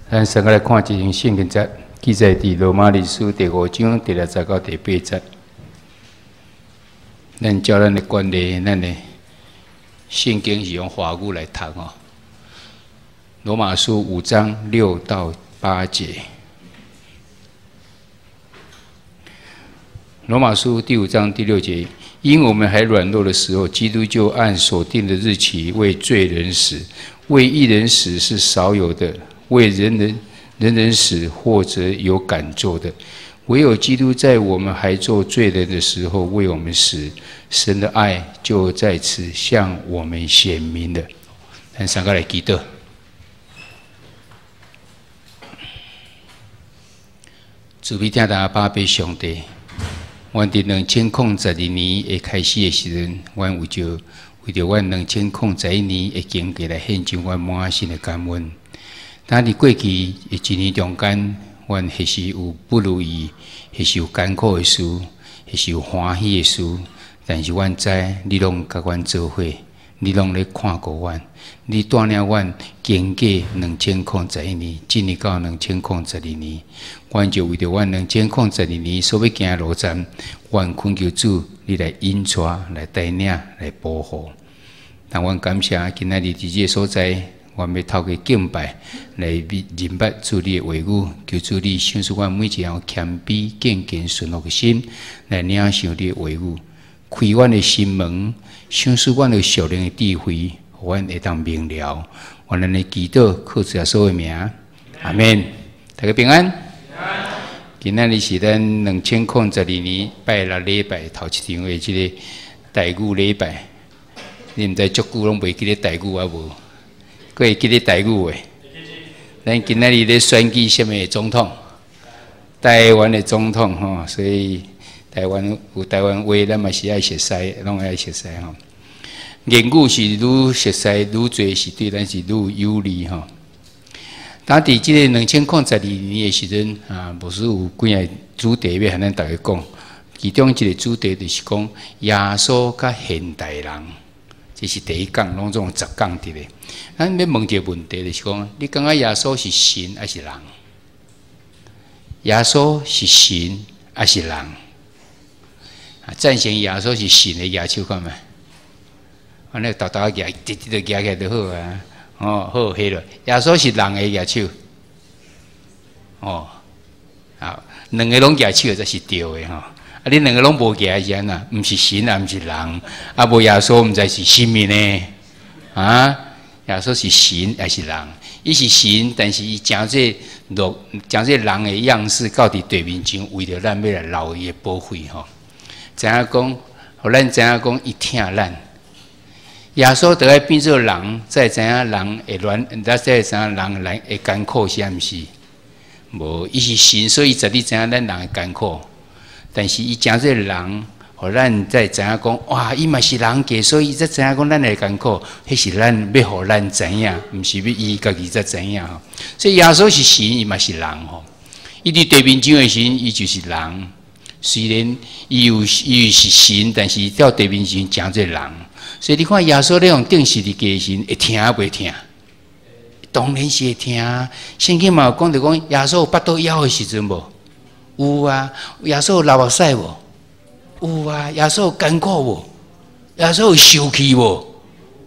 咱先來看一段聖經節，記載佇羅馬書第五章第六節到第八節。咱照咱的慣例，咱的聖經是用華語來讀吼。羅馬書五章六到八節。羅馬書第五章第六節，因我們還軟弱的時候，基督就按所定的日期為罪人死，為義人死是少有的，為人人人人死或者有敢做的。唯有基督在我們還做罪人的時候為我們死，神的愛就在此向我們顯明了。咱三個來祈禱。慈悲疼阿爸上帝，阮佇2012年的開始的時陣，阮為著阮2011年的經過來獻上阮滿心的感恩。但佇過去的一年中間，阮或是有不如意，或是有艱苦的事，或是有歡喜的事，但是阮知你攏佮阮做伙，你攏咧看顧阮，你帶領阮經過2011年，進入到2012年，阮就為著阮2012年所欲行的路程，阮懇求主，你來引帶、來帶領、來保護。但阮感謝今仔日佇這个所在，阮欲透過敬拜來認捌主你的話語，求主你賞賜阮每一個人謙卑、敬虔、順服的心，來領受你的話語，開阮的心門，賞賜阮的屬靈的智慧，予阮會當明了。願咱的祈禱靠主耶穌的名，阿們。大家平安。今仔日是咱2012年拜六禮拜頭一場的這个台語禮拜，你毋知足久攏袂記得台語啊無？閣會記得台語的？咱今仔日咧選舉啥物總統？台灣的總統吼，所以台灣有台灣話，咱嘛是愛熟悉，攏愛熟悉吼。言語是愈熟悉愈濟，是對咱是愈有利吼。當佇這个2012年的時陣啊，牧師有幾个主題欲予咱逐家講，其中一个主題就是講耶穌佮現代人，這是第一講，攏總有10講佇咧。咱欲問一个問題，就是講，你感覺耶穌是神抑是人？耶穌是神抑是人？啊，贊成耶穌是神的舉手看覓？按呢沓沓舉，直直就舉起來就好啊。哦，好，彼落。耶穌是人的舉手。哦，好，兩个攏舉手才是對的吼。啊，你兩个攏無舉是按怎？毋是神也毋是人，啊，無耶穌毋知是啥物呢？啊，耶穌是神抑是人？伊是神，但是伊成做落，成做人的樣式，到佇地面上，為著咱欲來流伊的寶血吼。知影講，予咱知影講，伊疼咱。耶穌著愛變做人，才會知影人會軟，才會知影人來會艱苦是毋是？無，伊是神，所以絕對知影咱人的艱苦。但是伊成做人，予咱才會知影講，哇！伊嘛是人格，所以伊才知影講咱的艱苦，彼是咱欲予咱知影，毋是欲伊家己才知影吼。所以耶穌是神，伊嘛是人吼。伊佇地面上的時陣，伊就是人。雖然伊是神，但是到地面上成做人。所以你看耶穌咧用釘十字架的時陣，會疼袂疼？當然是會疼。聖經嘛有講著講，耶穌有腹肚枵的時陣無？有啊。耶穌有流目屎無？有啊。耶穌有艱苦無？耶穌有受氣無？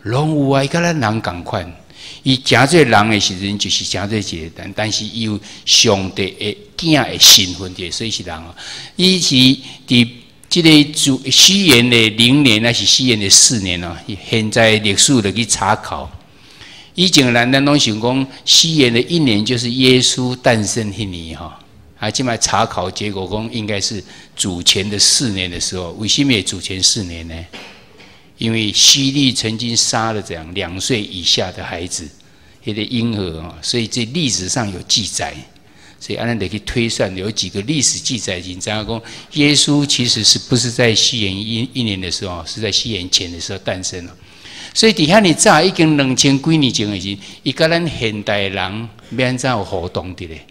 攏有啊。伊佮咱人仝款。伊成做人的時陣，就是成做一个人，但是伊有上帝的囝的身份佇，所以是人哦。伊是佇這个主西元的0年，還是西元的四年哦？現在歷史就去查考。以前咱攏想講，西元的一年就是耶穌誕生彼年吼。啊，這擺查考結果講，應該是主前的四年的時候。為什麼主前四年呢？因為希律曾經殺了這樣2歲以下的孩子，彼个嬰兒哦，所以這歷史上有記載。所以按呢就去推算，有幾個歷史記載，已經知影講，耶穌其實是不是在西元一年的時候，是在西元前的時候誕生了。所以佇遐爾早已經2000幾年前的時，伊佮咱現代人欲按怎有互動佇咧？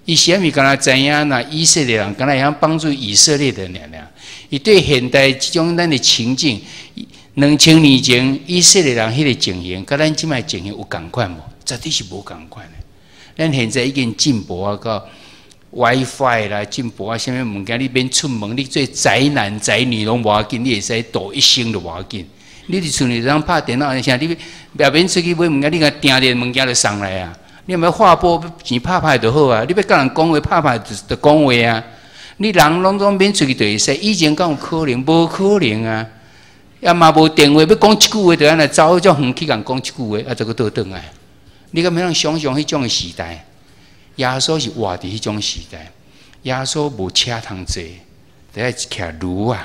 伊是毋是敢若知影，若以色列人敢若會曉幫助以色列人爾爾？伊對現代這種咱的情境，2000年前以色列人彼个情形，佮咱這擺情形有仝款無？絕對是無仝款的。咱現在已經進步啊，到 WiFi 啦，進步啊，啥物物件你免出門，你做宅男宅女攏無要緊，你會使度一生都無要緊。你佇厝裡通拍電腦，啥你也免出去買物件，你共訂點物件就送來啊。你若欲劃撥錢拍拍就好啊。你欲佮人講話拍拍就講話啊。你人攏總免出去就會使。以前敢有可能？無可能啊！也嘛無電話，欲講一句話，就按呢走遮遠去共講一句話，啊，再閣倒轉來。你敢欲通想像彼種的時代？耶穌是活佇彼種時代，耶穌無車通坐，得愛騎驢仔。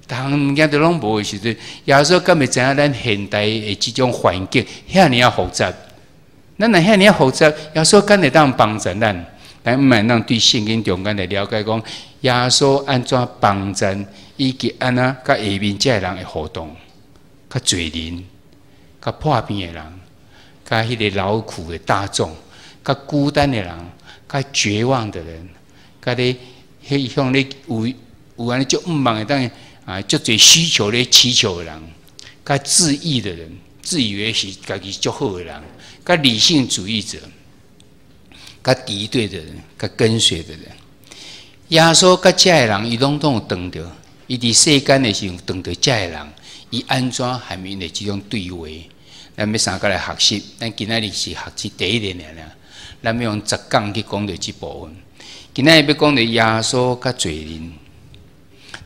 逐項物件都攏無的時陣，耶穌敢會知影咱現代的這種環境遐爾仔複雜？咱若遐爾仔複雜，耶穌敢會當幫助咱？咱毋會當對聖經中間來了解講，耶穌按怎幫助，以及按怎佮下面這个人的互動，佮罪人、佮破病的人、佮彼个勞苦的大眾、佮孤單的人、佮絕望的人、佮咧彼向咧有按呢足毋茫會當啊，足濟需求咧祈求的人，佮自義的人，自以為是家己足好的人，佮理性主義者，佮敵對的人，佮跟隨的人。耶穌佮這个人，伊攏總有碰著。伊佇世間的時陣碰著這个人，伊按怎和𪜶的這種對話？咱欲三角來學習。咱今仔日是學習第一個爾爾，咱欲用10講去講著這部分。今仔日欲講著耶穌佮罪人。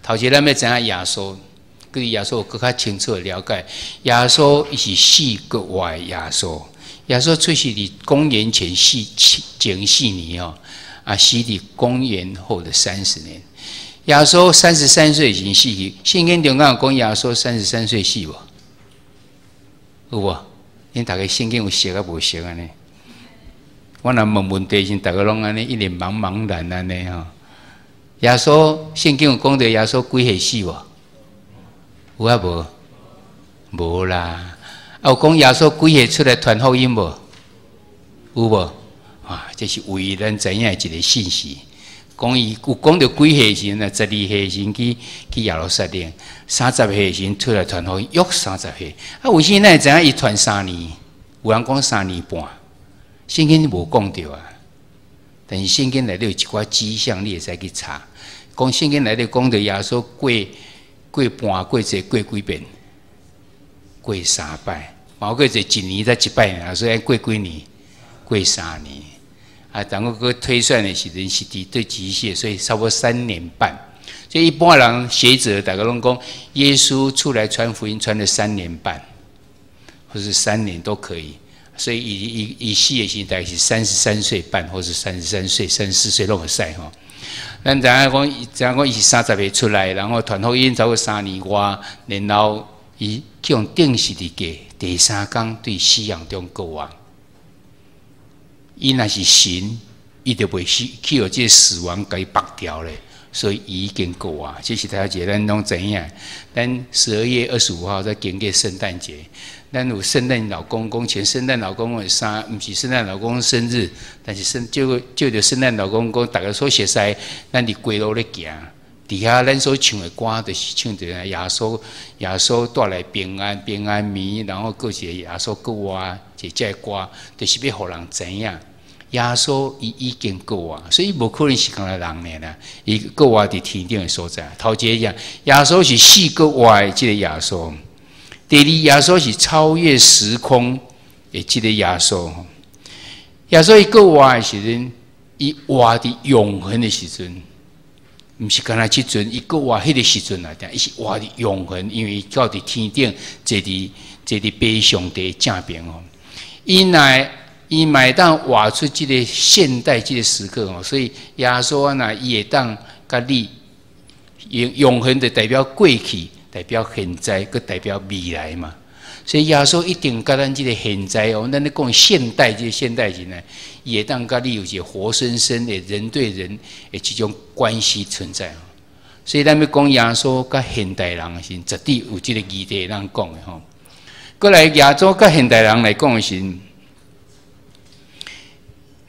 頭先咱欲知影耶穌，對耶穌有閣較清楚的了解。耶穌伊是死閣活的耶穌。耶穌出世佇公元前4前4年哦，啊，死佇公元後的30年。耶穌33歲時死去，聖經中間有講耶穌三十三歲死無？有無？恁逐家聖經有熟抑無熟按呢？我若問問題時，逐家攏按呢一臉茫茫然按呢吼。耶穌聖經有講著耶穌幾歲死無？有抑無？無啦。啊，有講耶穌幾歲出來傳福音無？有無？啊，這是唯一咱知影的一個信息。講伊有講著幾歲時陣啊？12歲時去耶路撒冷，三十歲時出來傳福音，約30歲。啊，為啥咱會知影伊傳三年？有人講三年半，聖經無講著啊。但是聖經內底有一寡跡象，你會使去查。講聖經內底講著耶穌過盤過節過幾遍？過三擺。盤過節一年才一擺爾，所以過幾年？過三年。啊，然後閣推算的時陣是佇對幾歲，所以差不多三年半。所以一般人學者逐家攏講，耶穌出來傳福音傳了三年半，或是三年都可以。所以伊死的時大概是33歲半，或是33歲、34歲攏會使吼。咱知影講，知影講伊是三十歲出來，然後傳福音差不多三年外，然後伊去予釘十字架，第三工對死人中復活。伊若是神，伊就袂死，去予這個死亡共伊縛牢咧，所以伊已經復活。這是頭一個咱攏知影。咱12月25號才經過聖誕節，咱有聖誕老公公，前聖誕老公公的衫，毋是聖誕老公公生日，但是聖就著聖誕老公公，逐家所熟悉，咱佇街路咧行，佇遐咱所唱的歌，就是唱著耶穌帶來平安平安暝，然後閣一個耶穌復活，這這個歌，就是欲予人知影。耶穌伊已經復活，所以無可能是干焦人爾啦。伊復活佇天頂的所在。頭一個講，耶穌是死閣活的這個耶穌。第二，耶穌是超越時空的這個耶穌。耶穌伊復活的時陣，伊活佇永恆的時陣，毋是干焦這陣，伊復活彼個時陣來定，伊是活佇永恆，因為伊到佇天頂坐佇父上帝正邊哦。伊若伊嘛會當活出這個現代這個時刻哦，所以耶穌啊，若伊會當佮你永恆的代表過去，代表現在，閣代表未來嘛。所以耶穌一定佮咱這個現在哦，咱咧講現代這個現代人呢，伊會當佮你有一個活生生的人對人的這種關係存在。所以咱欲講耶穌佮現代人的時，絕對有這個議題會當講的吼。過來耶穌佮現代人來講的時，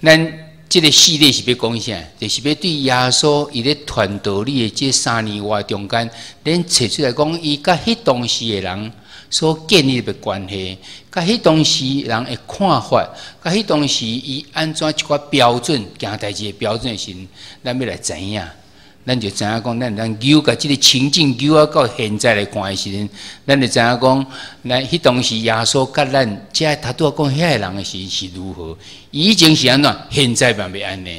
咱這個系列是欲講啥？就是欲對耶穌伊咧傳道理的這三年外中間，咱揣出來講，伊佮彼當時的人所建立的關係，佮彼當時人的看法，佮彼當時伊按怎一寡標準行代誌的標準的時陣，咱欲來知影，咱就知影講，咱咱扭共這个情境扭啊到現在來看的時陣，咱就知影講，咱彼當時耶穌佮咱遮頭拄仔講遐个人的時是如何，以前是按怎，現在嘛欲按呢。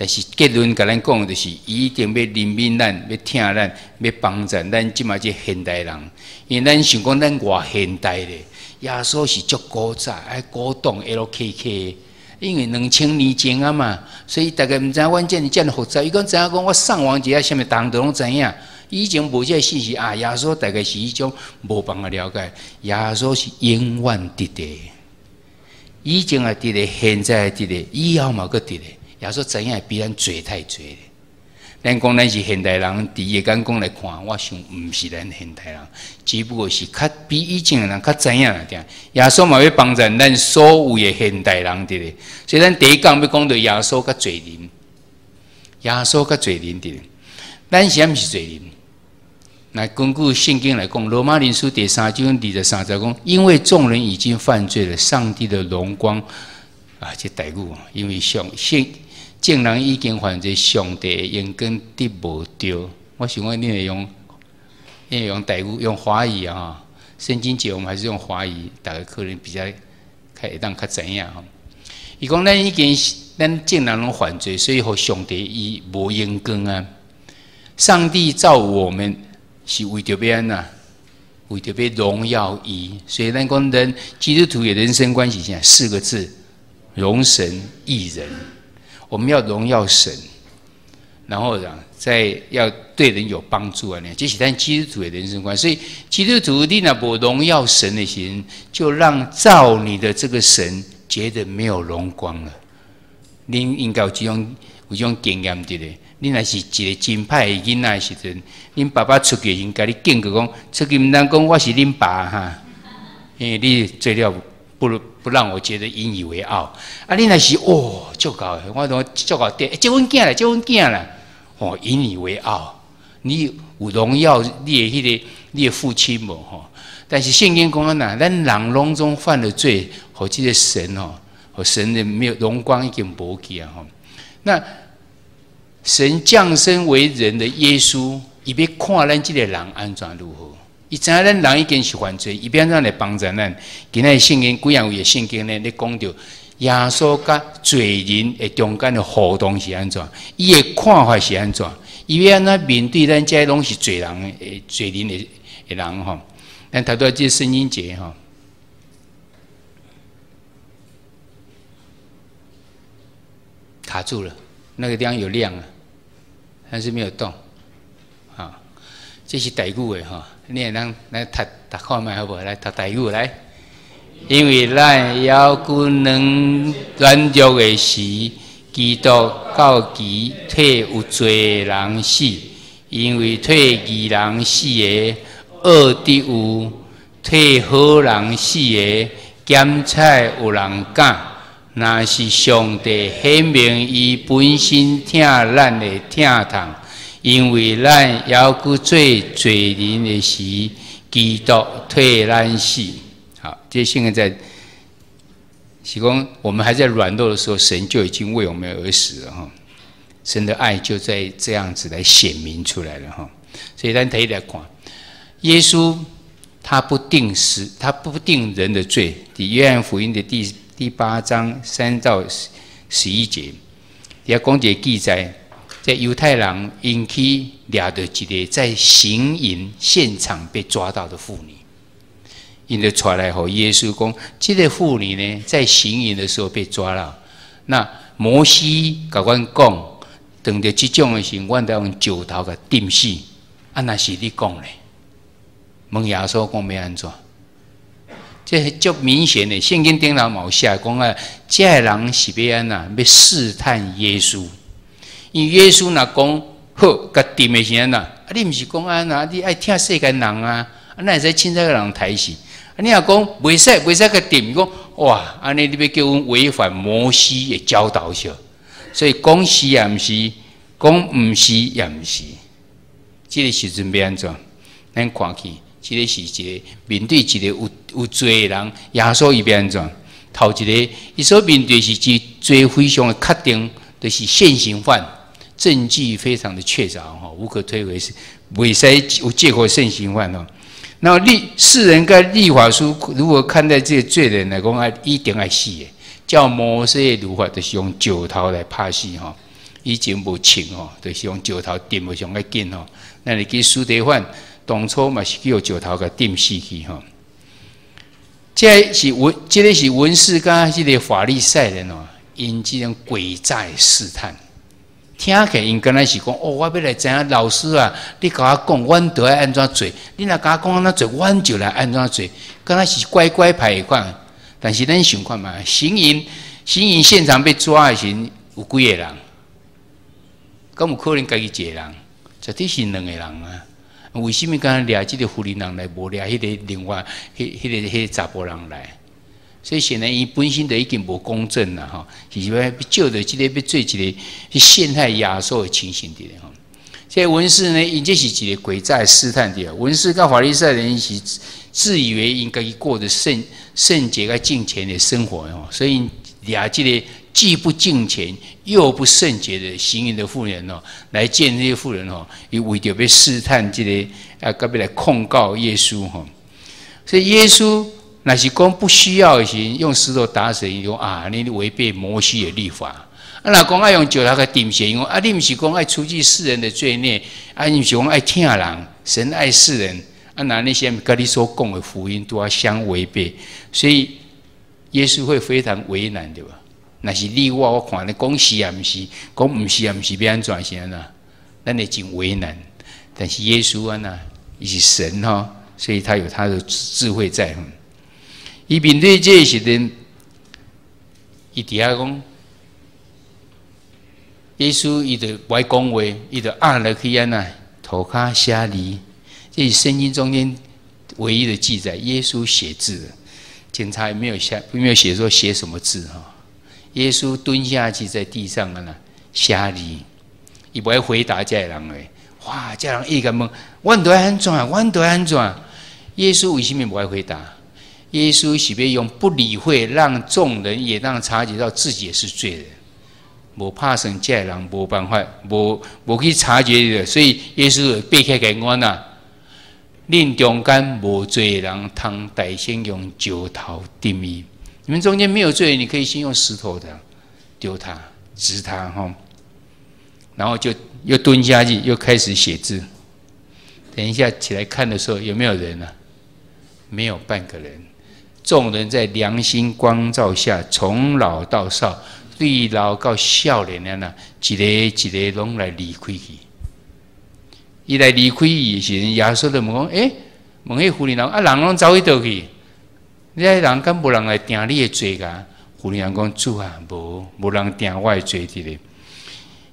但是結論共咱講的就是，伊一定欲憐憫咱，欲疼咱，欲幫助咱這馬這現代人。因為咱想講咱偌現代咧，耶穌是足古早，愛古董 LKK，因為2000年前啊嘛，所以大家毋知影阮遮爾遮爾複雜。伊講知影講我上網一下，啥物逐項都攏知影。以前無這个信息啊，耶穌大概是彼種無辦法了解。耶穌是永遠佇咧，以前也佇咧，現在也佇咧，以後嘛閣佇咧。耶穌知影會比咱濟太濟咧。咱講咱是現代人，佇伊的眼光來看，我想毋是咱現代人，只不過是較比以前的人較知影爾。耶穌嘛欲幫助咱所有的現代人佇咧。所以咱第一講欲講著耶穌佮罪人，耶穌佮罪人佇咧。咱是毋是罪人？來根據聖經來講，《羅馬人書》第三章23節講，因為眾人已經犯罪了，上帝的榮光啊，這台語，因為上聖。眾人已經犯罪，上帝的榮光得無著。我想講，你會用台語，用華語啊？聖經節我們還是用華語，大家可能比較較會當較知影吼。伊講咱已經咱眾人攏犯罪，所以予上帝伊無榮光啊。上帝造我們是為著欲按怎？為著欲榮耀伊。所以咱講人基督徒的人生觀是啥？四個字：榮神益人。我們要榮耀神，然後呢，再要對人有幫助啊！這是咱基督徒的人生觀。所以基督徒你若無榮耀神的時，就讓造你的這個神覺得沒有榮光了。恁應該有這種經驗佇咧。你若是一個真歹的囡仔的時陣，恁爸爸出去時，共你警告講，出去毋通講我是恁爸哈，因為你做了不讓我覺得引以為傲。啊，你若是哦，足𠢕的，我講足𠢕的，這阮囝啦，這阮囝啦，哦，引以為傲。你有榮耀你的彼個你的父親無吼？但是聖經講按怎，咱人攏總犯了罪，予這個神吼，予神的沒有榮光已經無去啊吼。那神降生為人的耶穌，伊欲看咱這个人按怎如何？伊知影咱人已經是犯罪，伊欲按怎來幫助咱？今仔日聖經幾樣位的聖經呢？咧講著耶穌佮罪人的中間的互動是按怎？伊的看法是按怎？伊欲按怎面對咱這攏是罪人的罪人的人吼？咱頭拄仔這聖經節吼，卡住了，那個地方有亮啊，但是沒有動。啊，這是台語的吼，你會當來讀讀看覓好無？來讀台語來。因為咱猶閣軟軟弱的時，基督到期替有罪的人死，因為替義人死的，惡得有；替好人死的，減彩有人敢。若是上帝顯明伊本身疼咱的疼痛，因為咱猶閣做罪人的時，基督替咱死。好，這現在是講我們還在軟弱的時候，神就已經為我們而死了哈。神的愛就在這樣子來顯明出來了哈。所以咱睇來看，耶穌他不定死，他不定人的罪。佇約翰福音的第八章3到11節，也講一個記載，在猶太人𪜶去掠著一个在行淫現場被抓到的婦女，𪜶就帶來予耶穌講，這个婦女呢，在行淫的時候被抓了。那摩西共阮講，當著這種的時，阮著用石頭共釘死。啊，若是你講咧，問耶穌講欲按怎？這足明顯的，聖經頂頭嘛有寫講啊，這个人是欲按怎？欲試探耶穌。因為耶穌若講好，共釘的是按怎？啊，你毋是講按怎？你愛疼世間人啊？啊，哪會使凊彩共人刣死？啊，你若講袂使，袂使共釘，伊講哇，按呢你欲叫阮違反摩西的教導是？所以講是也毋是，講毋是也毋是。這个時陣欲按怎？咱看去，這个是一个面對一個有罪的人，耶穌伊欲按怎？頭一个，伊所面對是一罪非常的確定，就是現行犯，證據非常的確鑿吼，無可推諉，是袂使有借口現行犯哦。那律世人佮律法師如何看待這個罪人來講，啊，一定愛死的。照摩西的律法，就是用石頭來拍死吼。以前無槍吼，就是用石頭擲無上較緊吼。咱會記司提反當初嘛是去予石頭共擲死去吼。這个是文士佮這个法利賽人哦，𪜶這種詭詐的試探，聽起來𪜶敢若是講哦，我欲來知影老師啊，你共我講，阮著愛按怎做？你若共我講按怎做，阮就來按怎做，敢若是乖乖牌款。但是咱想看覓，行淫現場被抓的時陣有幾个人？敢有可能家己一個人？絕對是兩個人啊！為啥物敢掠這个婦人人來，無掠彼个另外彼个查埔人來？所以顯然伊本身就已經無公正啦，吼！是欲借著這个欲做一个去陷害耶穌的情形佇咧吼。這个文士呢，𪜶這是一个詭詐試探的。文士佮法利賽人是自以為𪜶家己過著聖潔佮敬虔的生活吼，所以掠這个既不敬虔又不聖潔的行淫的婦人哦，來見這些婦人吼，伊為著欲試探這个啊，佮欲來控告耶穌吼。所以耶穌若是講不需要的時，用石頭打死，伊講啊，你違背摩西的律法。啊，若講愛用石頭共擲死，伊講啊，你毋是講愛除去世人的罪孽，啊，你毋是講愛疼人，神愛世人，啊，那你現在佮你所講的福音都要相違背，所以耶穌會非常為難，對吧？若是你我，我看你講是也毋是，講毋是也毋是，欲按怎是按怎？咱會真為難。但是耶穌按怎，伊是神吼，所以他有他的智慧在。伊面對這个時陣，伊佇遐講，耶穌伊就無愛講話，伊就壓落去按怎，塗跤寫字。這是聖經中間唯一的記載，耶穌寫字，警察也沒有寫，沒有寫說寫什麼字哈。耶穌蹲下去在地上啊，寫字，伊無愛回答這个人的。哇，這个人一直問，阮著愛按怎？阮著愛按怎？耶穌為啥物無愛回答？耶穌是欲用不理會，讓眾人也讓察覺到自己也是罪人。無拍算這个人無辦法，無去察覺的，所以耶穌爬起來講啊，恁中間無罪的人，通代先用石頭擲伊。你們中間沒有罪，你可以先用石頭的丟他、擲他，哈。然後就又蹲下去，又開始寫字。等一下起來看的時候，有沒有人啊？沒有半個人。眾人在良心光照下，從老到少，對老到少年的呢，一个一个攏來離開去。伊來離開伊的時陣，耶穌就問講：欸，問彼婦人啊，人攏走去佗去？你遐人敢無人來定你的罪㗎？婦人講：主啊，無人定我的罪佇咧。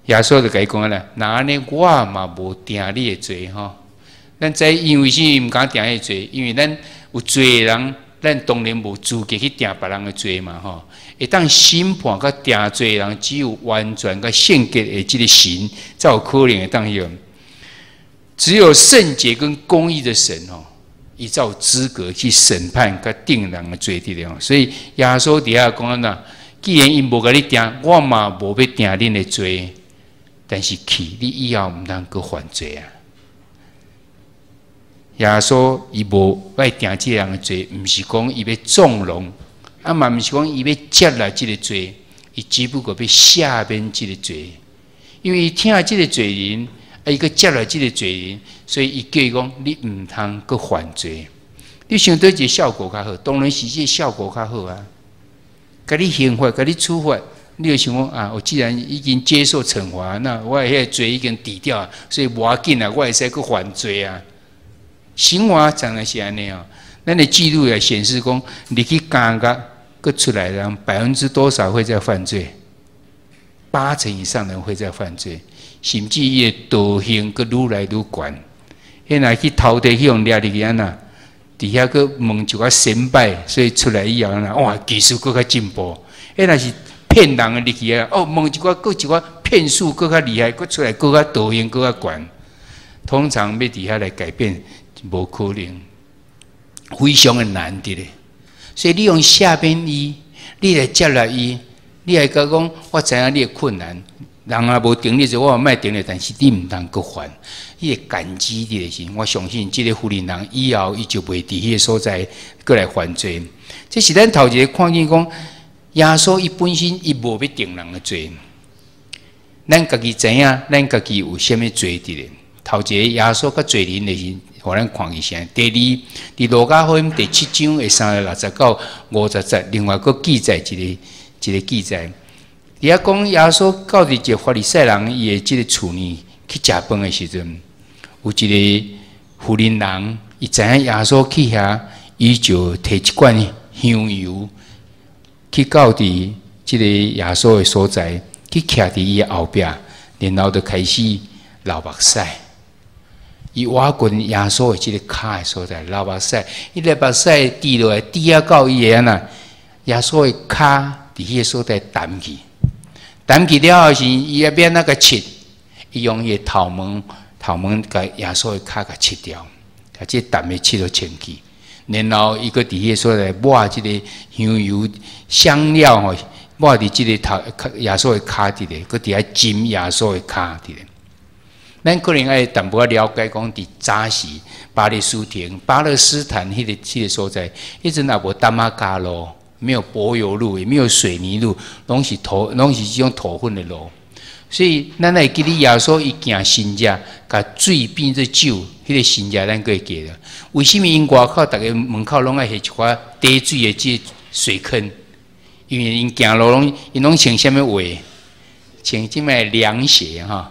耶穌就共伊講啦：那按呢，我嘛無定你的罪吼。咱知因為啥物毋敢定彼罪？因為咱有罪的人，咱當然無資格去定別人的罪嘛吼。會當審判佮定罪的人，只有完全佮聖潔的這个神，才有可能會當用。只有聖潔跟公義的神吼，伊才有資格去審判佮定人的罪佇咧吼。所以耶穌佇遐講按怎，既然𪜶無共你定，我嘛無欲定恁的罪。但是去，你以後毋通閣犯罪啊！耶穌伊無愛定這个人的罪，毋是講伊欲縱容，啊嘛毋是講伊欲接納這个罪，伊只不過欲赦免這个罪，因為伊疼這个罪人，啊伊閣接納這个罪人，所以伊叫伊講你毋通閣犯罪。你想佗一个效果較好？當然是這个效果較好啊！共你刑罰，共你處罰，你就想講啊，我既然已經接受懲罰，那我彼个罪已經抵掉，所以無要緊啊，我會使閣犯罪啊。刑罰當然是按呢哦，咱的記錄也顯示講，入去監獄閣出來的人百分之多少會再犯罪？八成以上人會再犯罪，甚至伊的道行閣愈來愈懸。彼若去偷提去予掠入去按怎？佇遐閣問一寡先輩，所以出來以後呢，哇，技術閣較進步。彼若是騙人的入去啊，哦，問一寡閣一寡騙術閣較厲害，閣出來閣較道行閣較懸。通常欲佇遐來改變，無可能。非常的難得的。所以你用赦免伊，你來接納伊，你來共講，我知影你的困難，人也無定力，就我莫定力，但是你毋通閣犯。你會感激你的時，我相信這个婦人人以後伊就袂佇彼个所在閣來犯罪。這是咱頭一个看見講，耶穌伊本身伊無欲定人的罪。咱家己知影，咱家己有啥物罪佇咧。頭一个耶穌佮罪人的時，予咱看見啥？第二，佇路加福音第七章的36節到50節，另外閣記載一个一个記載。佇遐講耶穌到佇一个法利賽人伊的這个厝呢去食飯的時陣，有一个婦人人，伊知影耶穌去遐，伊就提一罐香油去到佇這个耶穌的所在，去徛佇伊的後壁，然後就開始流目屎。伊倚近耶穌的這个跤的所在流目屎，伊个目屎滴落來，滴啊到伊的按怎？耶穌的跤佇彼个所在澹去，澹去了後時，伊欲按怎共拭，伊用伊的頭毛，頭毛共耶穌的跤共拭掉，共這澹的拭予清氣。然後伊閣佇彼个所在抹這个香油香料吼，抹佇這个頭耶穌的跤佇咧，閣佇遐浸耶穌的跤佇咧。咱可能愛淡薄仔了解，講佇早時巴勒斯坦、巴勒斯坦彼个所在，彼陣也無大馬加路，沒有柏油路，也沒有水泥路，攏是土，攏是這種土粉的路。所以咱會記得耶穌伊行神跡，共水變做酒，彼个神跡咱閣會記得。為啥物𪜶外口逐个門口攏愛下一寡滴水的這水坑？因為𪜶行路攏，𪜶攏穿啥物鞋？穿這擺涼鞋吼。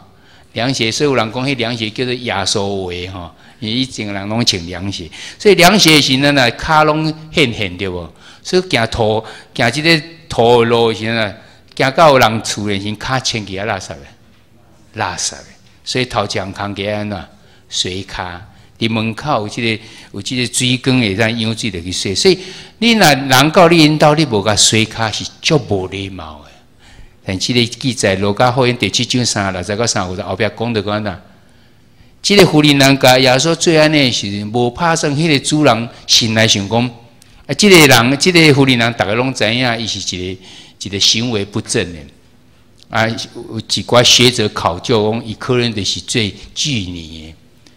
涼鞋，所以有人講彼涼鞋叫做耶穌鞋吼，因為以前人攏穿涼鞋，所以涼鞋的時陣啊，跤攏現現對無？所以行土行這个土的路的時陣啊，行到有人厝的時，跤穿起來垃圾的，垃圾的。所以頭一項工課按怎洗跤，佇門口有這个水管會當揚水入去洗。所以你若人到你𪜶兜，你無共洗跤是足無禮貌的。但這个記載路加福音第七章36節到35節後壁講著講按怎？這个婦人人共耶穌做按呢的時陣，無拍算彼个主人心內想講，啊，這个人，這个婦人人，逐个攏知影，伊是一個一個行為不正的。啊，有一寡學者考究講，伊可能就是做妓女的，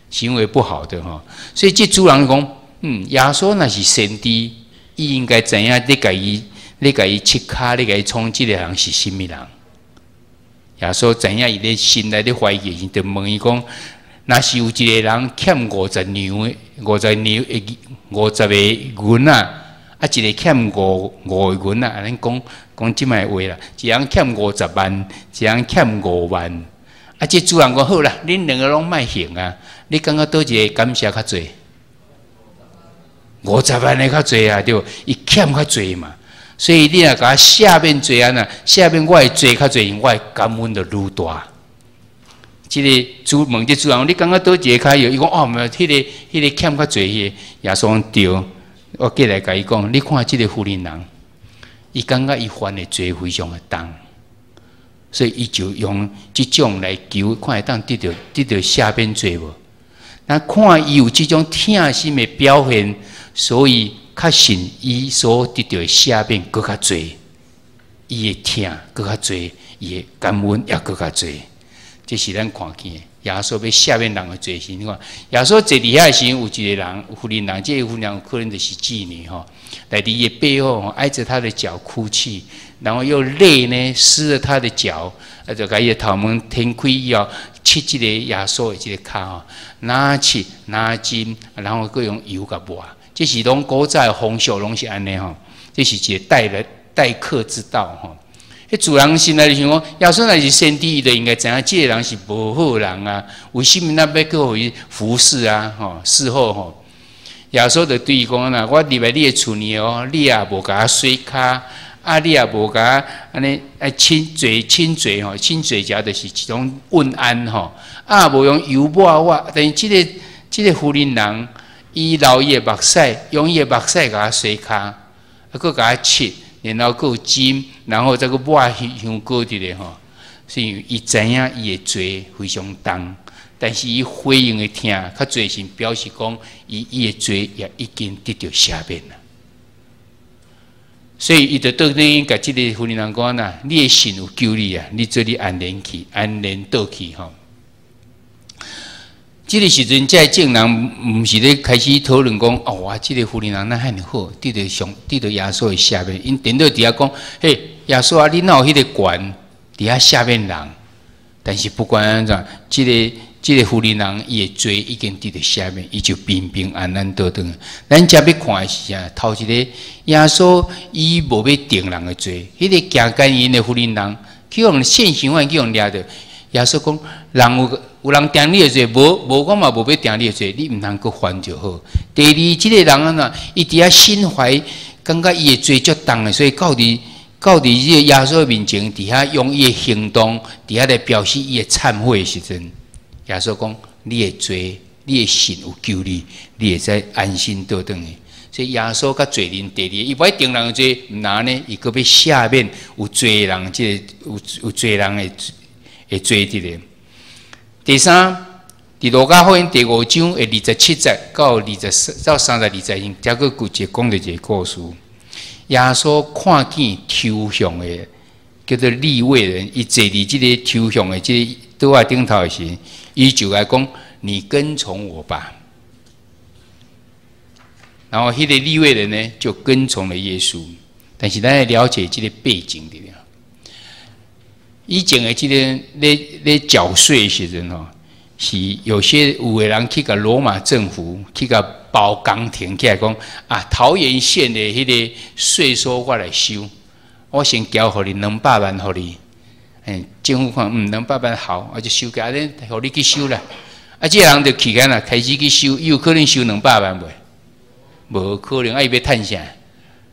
行為不好的吼。所以這主人講，耶穌若是先知，伊應該知影你共伊拭跤，你共伊創這个人是啥物人？耶穌知影伊咧心內咧懷疑時，就問伊講：若是有一個人欠五十兩的50兩50個銀仔，啊，一個欠五個銀仔，按呢講講這擺話啦，一人欠50萬，一人欠5萬。啊，這主人講好啦，恁兩个攏莫還啊，你感覺佗一個感謝較濟？五十萬的較濟啊，對，伊欠較濟嘛。所以你若共我赦免罪按怎，赦免我的罪較濟，我的感恩就愈大。這个主問這主人，你感覺佗一個較會？伊講哦，毋是，彼个欠較濟彼個。耶穌講對，我過來共伊講，你看這个婦人人，伊感覺伊犯的罪非常的重，所以伊就用這種來求，看會當得到赦免罪無？咱看伊有這種疼心的表現，所以確信伊所得到的赦免閣較濟，伊的疼閣較濟，伊的感恩也閣較濟。這是咱看見的。耶穌欲赦免人的罪時，你看耶穌坐佇遐的時，有一个人，婦人人，這个婦人可能就是妓女吼，來佇伊的背後挨著他的腳哭泣，然後用淚呢濕了他的腳，啊，就共伊的頭毛掀開以後，拭這个耶穌的這个跤吼，若拭若浸，然後閣用油共抹。這是攏古早的風俗，攏是按呢吼。這是一個待人待客之道吼。彼主人心內就想講，耶穌若是先知，伊就應該知影這个人是無好人啊。為啥物咱欲閣予伊服侍啊？吼，侍候吼。耶穌就對伊講啦：我入來你的厝裡哦，你也無共我洗跤，啊，你也無共我按呢愛親嘴親嘴吼，親嘴頰就是一種問安吼。啊，無用油抹我，但是這個婦人人，伊流伊的目屎，用伊的目屎共我洗跤，啊，閣共我拭。然後閣有浸，然後再閣抹香膏佇咧吼，是因為伊知影伊的罪非常重，但是伊回應的疼較濟是表示講，伊的罪也已經得著赦免啦。所以伊就倒轉共這个婦人人講啦：你的信有救你啊！你做你安然去，安然倒去吼。這个時陣，這個眾人毋是咧開始討論講：哦，哇，這个婦人人哪遐爾好，得著上得著耶穌的赦免。𪜶顛倒佇遐講：嘿，耶穌啊，你哪有彼個權佇遐赦免人？但是不管按怎，這个婦人人伊的罪已經得著赦免，伊就平平安安倒轉。咱遮欲看的是啥？頭一个耶穌伊無欲定人的罪，彼个行姦淫的婦人人去予現行犯去予掠著。耶穌講：人有人定你的罪？無無，我嘛無欲定你的罪，你毋通閣犯就好。第二，這个人按怎？伊佇遐心懷，感覺伊的罪足重的，所以到佇這个耶穌面前，佇遐用伊的行動，佇遐來表示伊的懺悔的時陣，耶穌講：你的罪，你的信有救你，你會使安心倒轉去。所以耶穌佮罪人第二，伊無愛定人的罪，毋但按呢，伊閣欲赦免有罪的人，這个有罪人的罪佇咧。第三，佇路加福音第五章的27節到24到32節，遮閣有一個講著一個故事。耶穌看見抽象的叫做利未人，伊坐佇這个抽象的這个桌仔頂頭的時，伊就來講：你跟從我吧。然後，彼个利未人呢，就跟從了耶穌。但是，咱愛了解這个背景佇咧。以前的這个咧繳稅的時陣吼，是有些有的人去共羅馬政府去共包工程起來講啊，桃園縣的彼个稅收我來收，我先交予你兩百萬予你，政府看兩百萬好，我就收起來，按呢予你去收啦。啊，這个人就去干啦，開始去收，伊有可能收兩百萬袂？無可能，啊，伊欲趁啥？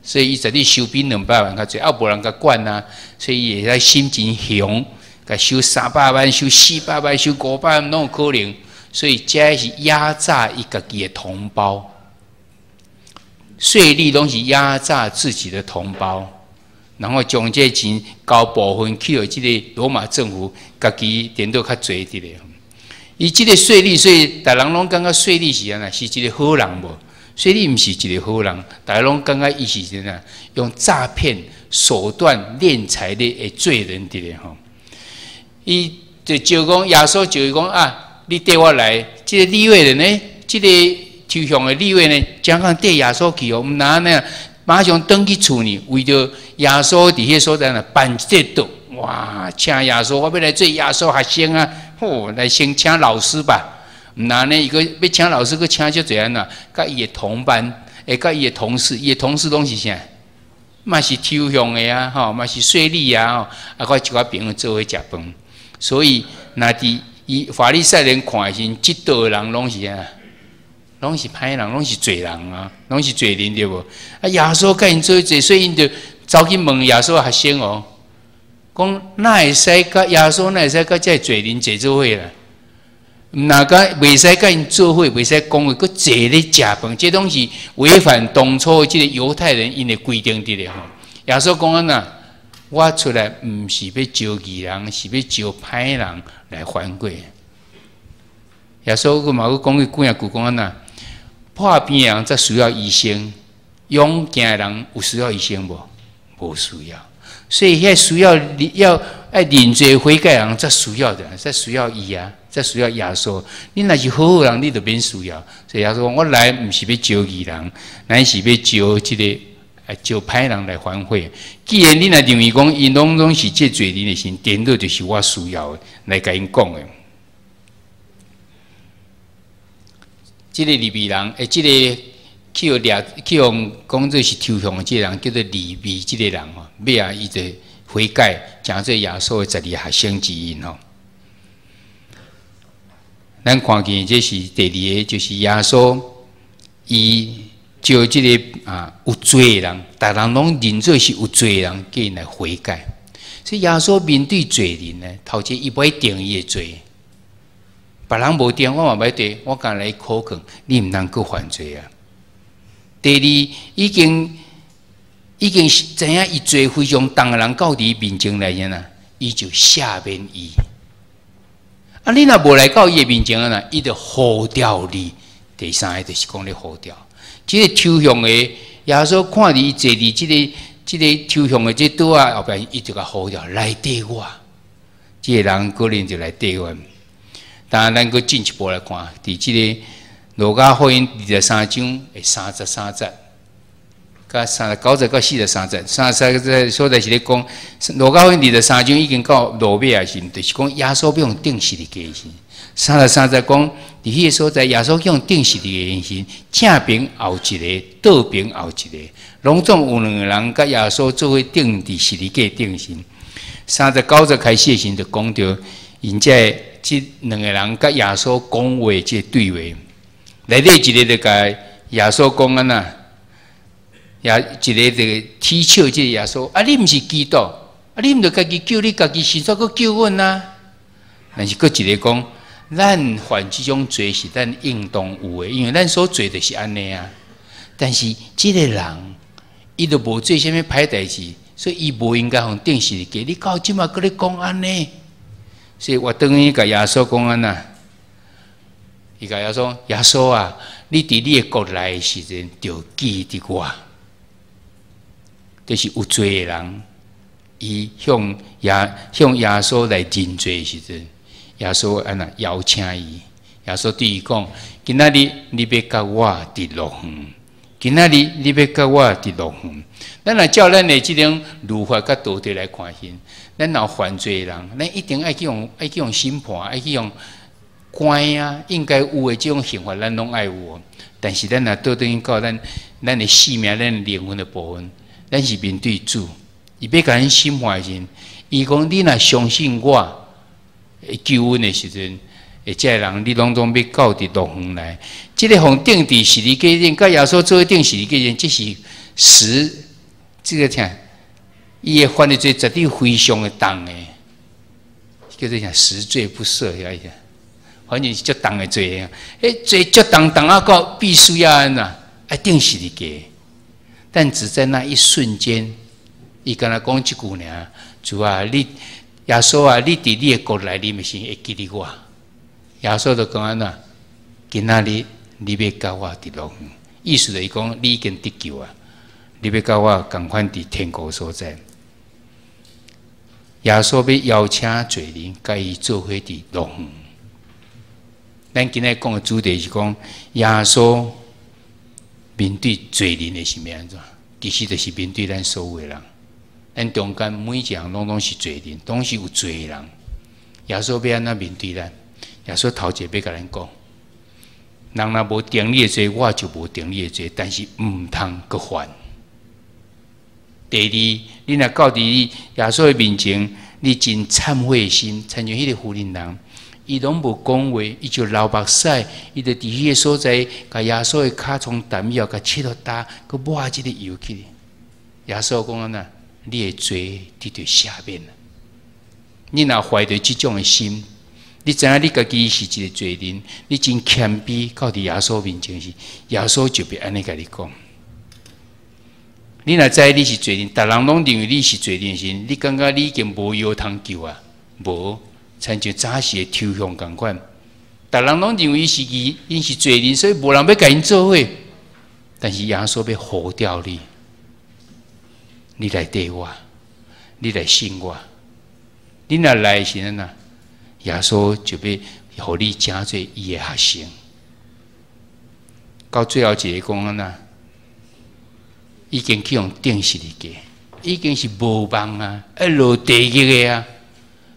所以伊絕對收比兩百萬較濟，啊，無人共管啊，所以伊會使心真雄，共收300萬、收400萬、收500萬，攏有可能。所以這是壓榨伊家己的同胞，稅吏攏是壓榨自己的同胞，然後將這個錢交部分去予這个羅馬政府，家己顛倒較濟佇咧。伊這個稅吏，所以逐人攏感覺稅吏是按怎？是一個好人無？稅吏毋是一個好人，逐家攏感覺伊是怎啊？用詐騙手段斂財的罪人佇咧吼。伊就招講耶穌就講啊，你綴我來，這个利未人呢，這个抽象的利未呢，將敢綴耶穌去哦，毋但按呢，馬上轉去厝呢，為著耶穌佇彼个所在呢辦這個桌，哇，請耶穌，我欲來做耶穌學生啊，吼，來先請老師吧。毋但按呢，伊閣欲請老師，閣請足濟按怎？佮伊的同班，會佮伊的同事，伊的同事攏是啥？嘛是抽象的啊，吼，嘛是稅吏啊，吼，啊，佮一寡朋友做伙食飯。所以，若佇伊法利賽人看的時陣，這桌的人攏是啥？攏是歹人，攏是罪人啊，攏是罪人對無？啊，耶穌佮𪜶做伙坐，所以𪜶就走去問耶穌學生哦，講哪會使佮耶穌，哪會使佮這个罪人坐做伙啦？毋但袂使佮𪜶做伙，袂使講話，閣坐咧食飯，這攏是違反當初這个猶太人𪜶的規定佇咧吼。耶穌講按怎？我出來毋是欲招義人，是欲招歹人來反悔。耶穌閣嘛閣講去幾仔句講按怎？破病的人才需要醫生，勇健的人有需要醫生無？無需要。所以遐需要要愛認罪悔改的人才需要的，才需要伊啊，才需要耶穌。你若是好好人，你就免需要。所以耶穌講：我來毋是欲招義人，乃是欲招這个愛招歹人來反悔。既然你若認為講𪜶攏總是這罪人的時，顛倒就是我需要的來共𪜶講的。這个利未人，欸，這个去予掠，去予講做是抽象的這个人，叫做利未這个人吼，尾仔伊就悔改，成做耶穌的12學生之一吼。咱看見這是第二个，就是耶穌伊招這个有罪的人，逐人攏認做是有罪的人，叫𪜶來悔改。所以耶穌面對罪人呢，頭一伊無愛定伊的罪。別人無定，我嘛無愛定，我干焦來苦勸，你毋通閣犯罪啊！第二，已經是知影伊罪非常重的人，到佇伊面前來啊，伊就赦免伊。啊，你若無來到伊的面前啊，伊就呼召你。第三个就是講咧呼召，這个抽象的耶穌看佇伊坐佇這个抽象的這桌仔後壁，伊就共呼召來綴我。這个人可能就來綴我。當然，咱閣進一步來看，佇這个路加福音23章的33節，佮39節到43節，33節所在是咧講，路加福音二十三章已經到落尾啊時，就是講耶穌欲予釘十字架時，33節講，佇彼个所在，耶穌去予釘十字架時，正爿有一个，倒爿有一个，攏總有兩个人佮耶穌做伙釘佇十字架頂時，39節開始的時就講著，𪜶這兩个人佮耶穌講話這个對話，內底一个就共耶穌講按怎，也一个就取笑這个耶穌，啊，你毋是基督，啊，你毋著家己救你家己，先煞閣救阮啊？但是閣一个講，咱犯這種罪是咱應當有的，因為咱所做就是按呢啊。但是這个人，伊都無做啥物歹代誌，所以伊無應該予釘十字架。你到這馬閣咧講按呢？所以我轉去共耶穌講按怎，伊共耶穌耶穌啊，你佇你的國來的時陣，著記得我。就是有罪的人，伊向耶穌來認罪的時陣，耶穌按怎邀請伊？耶穌對伊講：今仔日你欲佮我佇樂園。今仔日你欲佮我佇樂園。咱若照咱的這種律法佮道德來看時，咱若犯罪的人，咱一定愛去予審判，愛去予關啊，應該有的這種刑罰，咱攏愛有。但是咱若倒轉去到咱的性命、咱的靈魂的部分，咱是面對主，伊欲共咱審判的時陣，伊講你若相信我，救阮的時陣，這个人你攏總欲到佇樂園來。這个予釘佇十字架頂，佮耶穌做伙釘十字架頂，這是實，這个啥？伊的犯的罪絕對非常的重的，叫做啥？十罪不赦，遐個，反正是足重的罪啊！彼罪足重，重啊到必須要按怎？愛釘十字架。但只在那一瞬間，伊敢若講一句爾：主啊，你耶穌啊，你佇你的國內，你時會記得我。耶穌就講按怎？今仔日你欲佮我佇樂園，意思就是講你已經得救啊！你欲佮我仝款佇天國所在。耶穌欲邀請罪人，佮伊做伙佇樂園。咱今日講的主題是講耶穌面對罪人的是欲按怎？其實就是面對咱所有的人。咱中間每一個人攏總是罪人，攏是有罪的人。耶穌欲按怎面對咱？耶穌頭一个欲共咱講：人若無定你的罪，我就無定你的罪。但是毋通閣犯。第二，你若到佇耶穌的面前，你真懺悔的心，親像彼个婦人人，伊攏無講話，伊就流目屎，伊就佇彼个所在，共耶穌的跤創澹以後，共拭落焦，閣抹這个油去。耶穌講按怎？你的罪得著赦免。你若懷著這種的心，你知影你家己是一个罪人，你真謙卑到佇耶穌面前時，耶穌就欲按呢共你講。你若知你是罪人，逐人攏認為你是罪人時，你感覺你已經無藥通救啊？無，親像早時的抽象仝款，逐人攏認為伊是義，𪜶是罪人，所以無人欲共𪜶做伙。但是耶穌欲呼召你，你來綴我，你來信我。你若來時陣啊，耶穌就欲予你成做伊的學生。到最後一个講按怎？已經去予釘十字架，已經是無望啊，愛落地獄的啊。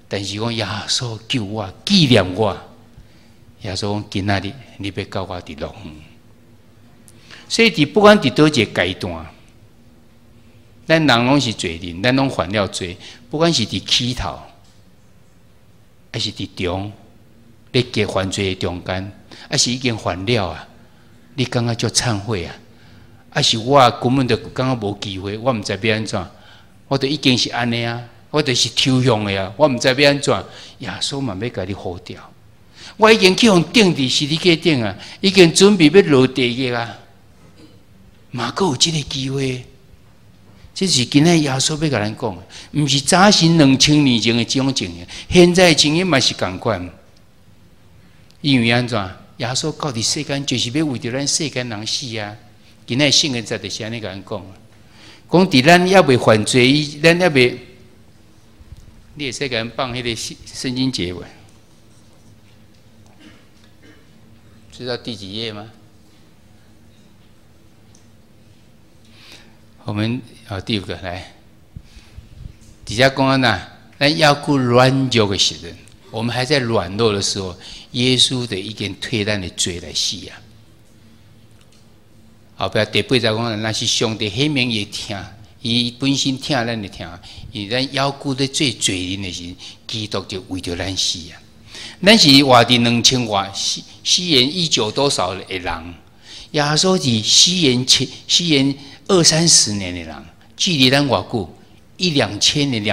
但是講耶穌救我，紀念我。耶穌講今仔日你欲佮我佇樂園。所以佇不管佇佗一个階段，咱人攏是罪人，咱攏犯了罪。不管是佇起頭，還是佇中，咧加犯罪的中間，還是已經犯了啊？你感覺足懺悔啊？還是我根本就感覺無機會，我毋知欲按怎，我就已經是按呢啊，我就是抽象的啊，我毋知欲按怎。耶穌嘛欲共你呼召，我已經去予釘佇十字架頂啊，已經準備欲落地獄啊，嘛閣有這个機會。這是今仔耶穌欲共咱講的，毋是早時2000年前的這種情形，現在的情形嘛是仝款。因為按怎？耶穌到佇世間就是欲為著咱世間人死啊！今仔聖言節就是按呢共咱講，講佇咱猶未犯罪，咱猶未，你會使共咱放彼个聖經節無？知道第幾頁嗎？我們啊，第五個來，底下講按怎，咱猶閣軟弱的時陣，我們還在軟弱的時候，耶穌就已經替咱的罪來死啊！後壁第八節講，若是上帝顯明伊的疼，伊本身疼咱的疼，因為咱猶閣咧做罪人的時，基督就為著咱死啊！咱是活佇兩千外西元一九多少的人，耶穌是西元前西元二三十年的人，距離咱偌久？一兩千年，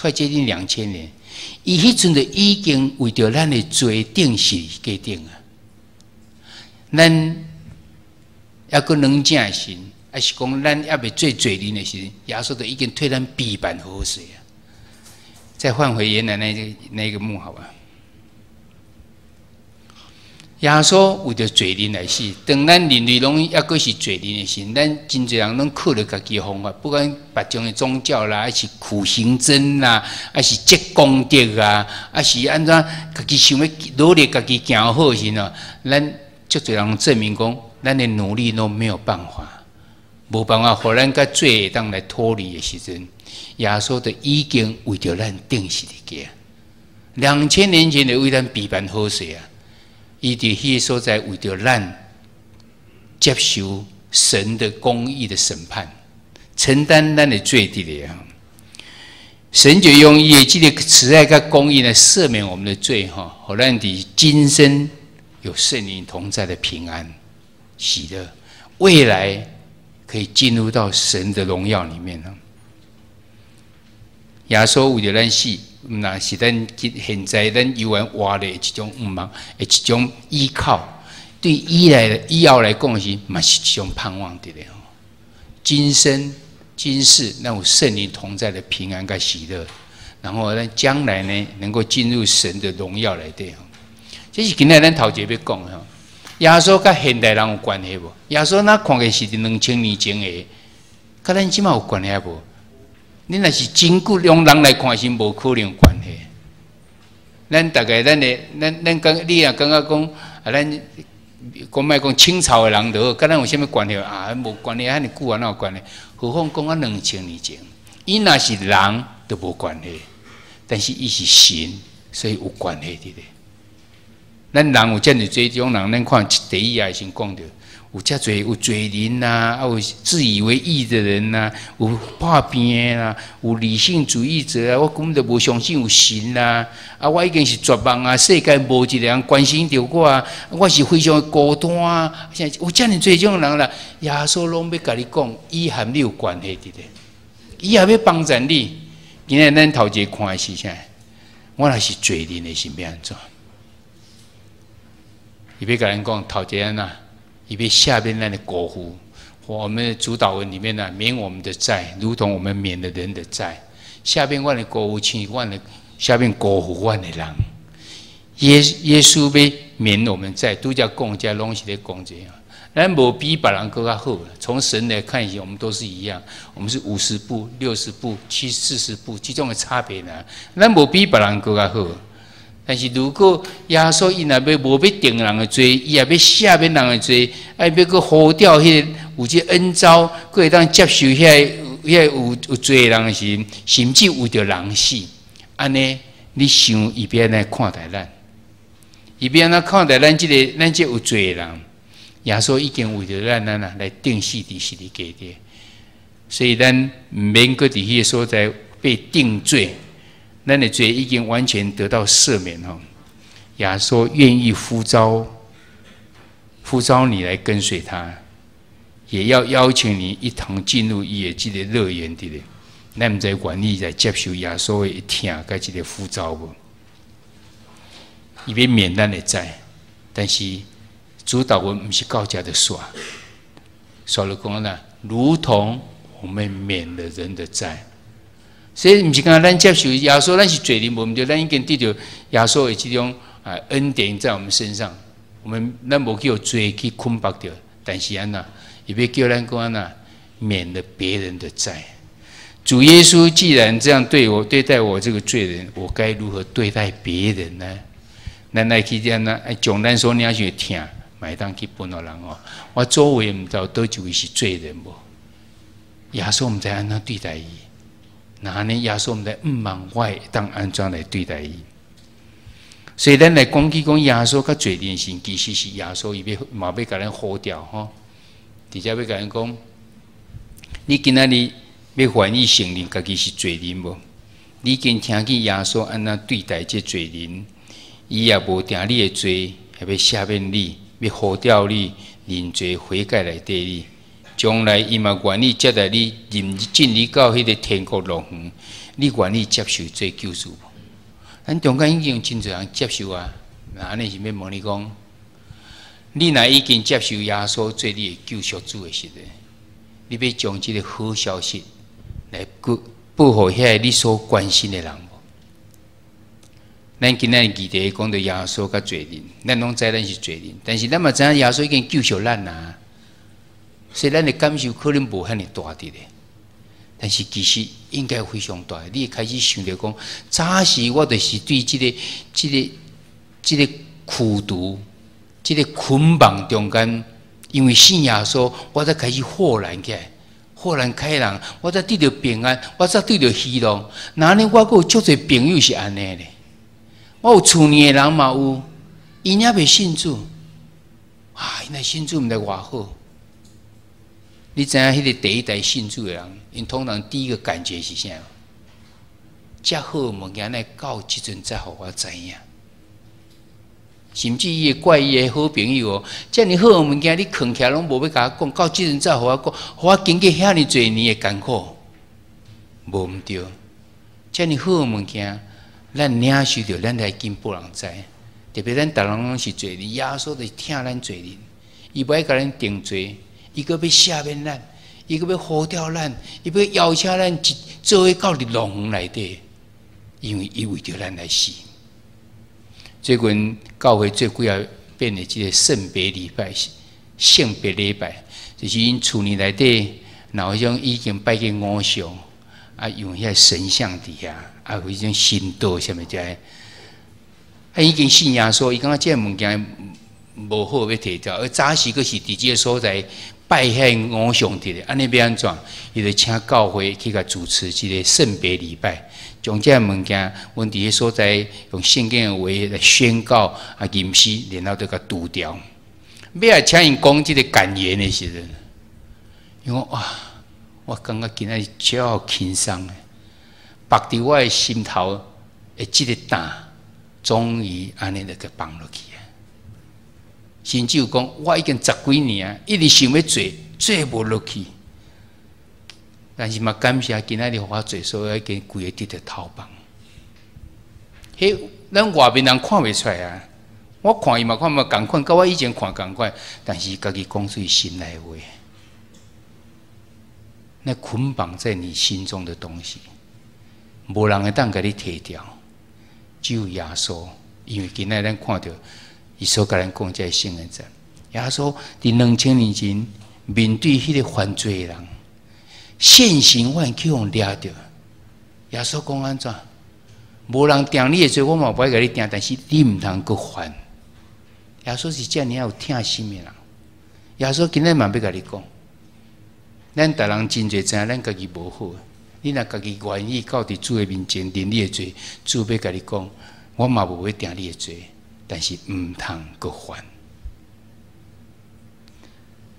快接近兩千年。伊彼陣就已經為著咱的罪釘十字架頂啊！咱猶閣軟正的時，抑是講咱猶未做罪人的時，耶穌就已經替咱備辦好勢啊！再換回原來那個幕好吧？耶穌為著罪人來死，當咱人類攏猶閣是罪人的時，咱真濟人攏靠著家己的方法，不管別種的宗教啦，抑是苦行僧啦，抑是積功德啊，抑是按怎家己想欲努力家己行好時呢？咱足濟人證明講，咱的努力攏沒有辦法，無辦法予咱佮罪會當來脫離的時陣，耶穌就已經為著咱釘十字架，2000年前就為咱備辦好勢啊！伊佇彼個所在為著咱接受神的公義的審判，承擔咱的罪佇咧啊！神就用伊的這個慈愛佮公義來赦免我們的罪，哈，予咱佇今生有聖靈同在的平安喜樂，未來可以進入到神的榮耀裡面。耶穌為著咱死，毋但是咱現在咱猶原活的一種盼望，的一種依靠。對以來以後來講是嘛是一種盼望佇咧。今生今世，咱有聖靈同在的平安佮喜樂，然後咱將來呢，能夠進入神的榮耀內底。這是今仔咱頭一個欲講的。耶穌佮現代人有關係無？耶穌若看見是佇2000年前的，佮咱這馬有關係無？你若是真久用人來看是無可能有關係。咱大概咱的咱咱感你若感覺講啊，咱講莫講清朝的人就好，佮咱有啥物關係啊？無關係，遐爾久啊，哪有關係？何況講啊兩千年前，伊若是人就無關係，但是伊是神，所以有關係佇咧。咱人有遮爾濟種人，咱看第一頁先講著。有遮濟有罪人呐，啊有自以為義的人呐，有破病的啦，有理性主義者啊，我根本就無相信有神啦，啊我已經是絕望啊，世界無一个人關心著我啊，我是非常的孤單啊，有遮爾濟種人啦，耶穌攏欲共你講，伊和你有關係佇咧，伊也欲幫助你。今仔咱頭一个看的是啥？我若是罪人的是欲按怎？伊欲共咱講頭一个啊。伊欲赦免咱的過負，我們的主禱文裡面呢，免我們的債，如同我們免了人的債。赦免阮的過負，親像阮的赦免過負阮的人。耶穌欲免我們債，拄才講這攏是咧講這樣。咱無比別人閣較好。從神來看，我們都是一樣，我們是50步、60步、40步，這種的差別呢。咱無比別人閣較好。但是如果耶穌伊若欲無欲定人的罪，伊也欲赦免人的罪，愛欲閣呼召彼个有這恩召，閣會當接受彼个有罪的人的時，甚至為著人死，按呢，你想伊欲按怎看待咱？伊欲按怎看待咱這个咱這有罪的人？耶穌已經為著咱啊來釘死佇十字架頂，所以咱毋免閣佇彼个所在被定罪。咱的罪已經完全得到赦免吼，耶穌願意呼召你來跟隨他，也要邀請你一同進入伊的這个樂園佇咧。咱毋知願意來接受耶穌的疼佮這个呼召無？伊欲免咱的債，但是主禱文毋是到遮就煞，煞落講啦，如同我們免了人的債。所以毋是講咱接受耶穌，咱是罪人無毋對，咱已經得著耶穌的這種啊，恩典在我們身上，我們咱無叫罪去捆綁著，但是按怎，伊欲叫咱講按怎，免了別人的債。主耶穌既然這樣對我對待我這個罪人，我該如何對待別人呢？咱來去按怎，愛將咱所領受的疼，嘛會當去分予人哦。我周圍毋知有佗一位是罪人無？耶穌毋知按怎對待伊，若按呢耶穌毋知毋望我會當按怎來對待伊。所以咱來講起講耶穌佮罪人時，其實是耶穌伊欲嘛欲共咱呼召吼，直接欲共咱講，你今仔日欲願意承認家己是罪人無？你已經聽見耶穌按怎對待這罪人，伊也無定你的罪，也欲赦免你，欲呼召你認罪悔改來綴你。將來伊嘛願意接待你入進入到彼個天國樂園，你願意接受這救主無？咱中間已經有真濟人接受啊，若按呢是欲問你講，你若已經接受耶穌做你的救贖主的時陣，你欲將這個好消息來報報予遐個你所關心的人無？咱今仔日議題講著耶穌佮罪人，咱攏知咱是罪人，但是咱嘛知影耶穌已經救贖咱啊，所以咱的感受可能無遐爾大佇咧。但是其實應該非常大，你會開始想著講，早時我就是對這個苦毒、這個捆綁中間，因為信耶穌，我才開始豁然起來，豁然開朗，我才得著平安，我才得著希望。若按呢，我閣有足濟朋友是按呢咧，我有厝內的人嘛有，𪜶猶未信主，啊，𪜶若信主毋知偌好。你知影彼個第一代信主的人，𪜶通常第一個感覺是啥？遮好的物件，來到這陣才予我知影。甚至伊會怪伊的好朋友哦，遮爾好的物件，你囥起來攏無欲共我講，到這陣才予我講，予我經過遐爾濟年的艱苦，無毋對。遮爾好的物件，咱領受著，咱來緊報人知。特別咱逐人攏是罪人，耶穌就是疼咱罪人，伊無愛共咱定罪。伊閣欲赦免咱，伊閣欲呼召咱，伊欲邀請咱一做伙到佇樂園內底，因為伊為著咱來死。最近教會最幾仔變的這個聖別禮拜，聖別禮拜，就是𪜶厝內內底，若有彼種已經拜過偶像，啊，用彼個神像佇遐，啊，有彼種神桌啥物遮个，啊，已經信耶穌，伊感覺這个物件無好欲提掉，而早時閣是佇這个所在拜彼個偶像佇咧，按呢欲按怎？伊就請教會去共主持這個聖別禮拜，將這个物件，阮佇彼所在用聖經的話來宣告，啊，吟詩，然後就共除掉。欲來請𪜶講這個感言的時陣，伊講哇，我感覺今仔日超輕鬆的，縛佇我的心頭的這個擔，終於按呢就共放落去啊！甚至有講，我已經十幾年啊，一直想欲做，做無落去。但是嘛，感謝今仔日予我做，所以已經規个得著頭放。彼咱外面人看袂出來啊，我看伊嘛看嘛仝款，佮我以前看仝款，但是家己講出心內話，那捆綁在你心中的東西，無人會當共你提掉，只有耶穌。因為今仔咱看著伊所共咱講這个聖言節，耶穌佇2000年前面對彼個犯罪的人，現行犯去予掠著。耶穌講按怎？無人定你的罪，我嘛無愛共你定，但是你毋通閣犯。耶穌是遮爾有疼心的人。耶穌今仔嘛欲共你講，咱逐人真濟知影咱家己無好。你若家己願意到佇主的面前認你的罪，主欲共你講，我嘛無欲定你的罪，但是毋通閣犯。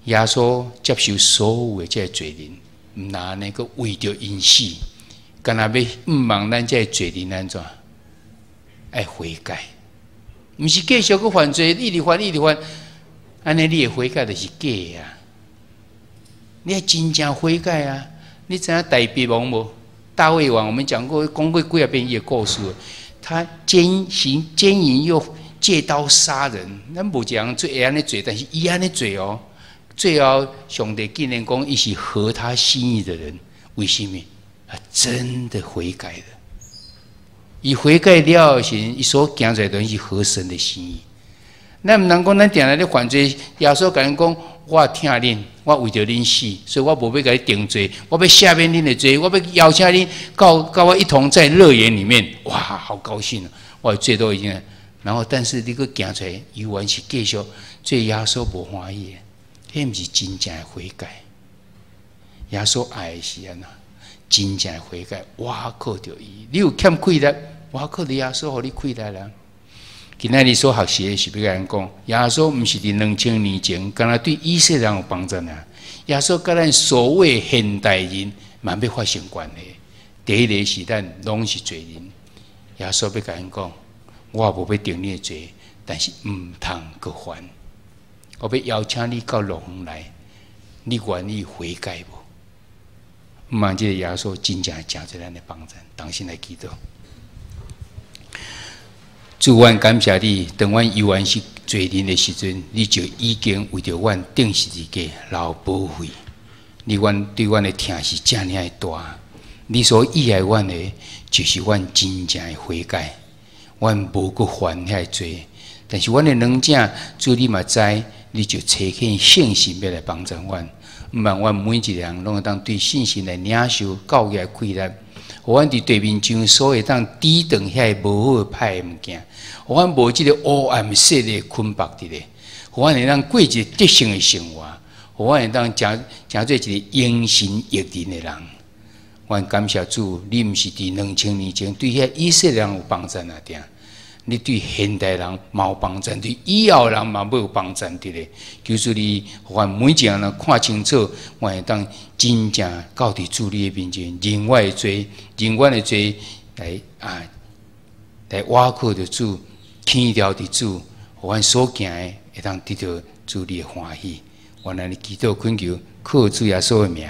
耶穌接受所有的這个罪人，毋但按呢，閣為著𪜶死，敢若欲向望咱這个罪人按怎？愛悔改，毋是繼續閣犯罪，一直犯一直犯，按呢你的悔改就是假的啊！你愛真正悔改啊！你知影大衛王無？大衛王，我們講過，講過幾仔遍伊的故事。他奸行奸淫又借刀殺人，咱無一個人做會按呢做，但是伊按呢做哦。最後上帝竟然講伊是合他心意的人，為什麼？他真的悔改了。伊悔改了後時，伊所行出來都是合神的心意。咱毋通講咱定定咧犯罪，耶穌共咱講：我疼恁，我為著恁死，所以我無欲共你定罪，我欲赦免恁的罪，我欲邀請恁到佮我一同在樂園裡面。哇，好高興啊！我的罪都已經，然後但是你閣行出來，猶原是繼續做耶穌無歡喜的，彼毋是真正的悔改。耶穌愛的是按怎？真正的悔改，倚靠著伊。你有欠氣力，倚靠著耶穌，予你氣力啦。今仔日所學習的是欲共咱講，耶穌毋是佇2000年前，干焦對以色列人有幫助啊。耶穌佮咱所謂現代人嘛欲發生關係。第一个是咱攏是罪人，耶穌欲共咱講，我無欲定你的罪，但是毋通閣犯。我欲邀請你到樂園來，你願意悔改無？毋茫這个耶穌真正誠濟咱的幫助，同心來祈禱。主，阮感謝你，當阮猶原是罪人的時陣，你就已經為著阮釘十字架流寶血。你阮對阮的疼是遮爾的大，你所喜愛阮的，就是阮真正的悔改。阮無閣犯遐个罪，但是阮的軟弱，主你嘛知，你就差遣聖神欲來幫助阮。毋茫阮每一个人攏會當對聖神來領受教義的氣力，予阮佇地面上所會當抵擋遐个無好歹的物件，予阮無這个黑暗勢力捆縛佇咧，予阮會當過一个得勝的生活，予阮會當成做一个榮神益人的人。阮感謝主，你毋是佇2000年前對遐以色列人有幫助爾定，你對現代人嘛有幫助，對以後人嘛欲有幫助佇咧。求主你，予阮每一個人看清楚，阮會當真正到佇主你的面前，認我的罪，認阮的罪來啊，來倚靠著主，牽牢佇主，予阮所行的會當得著主你的歡喜。阮按呢祈禱懇求，靠主耶穌的名。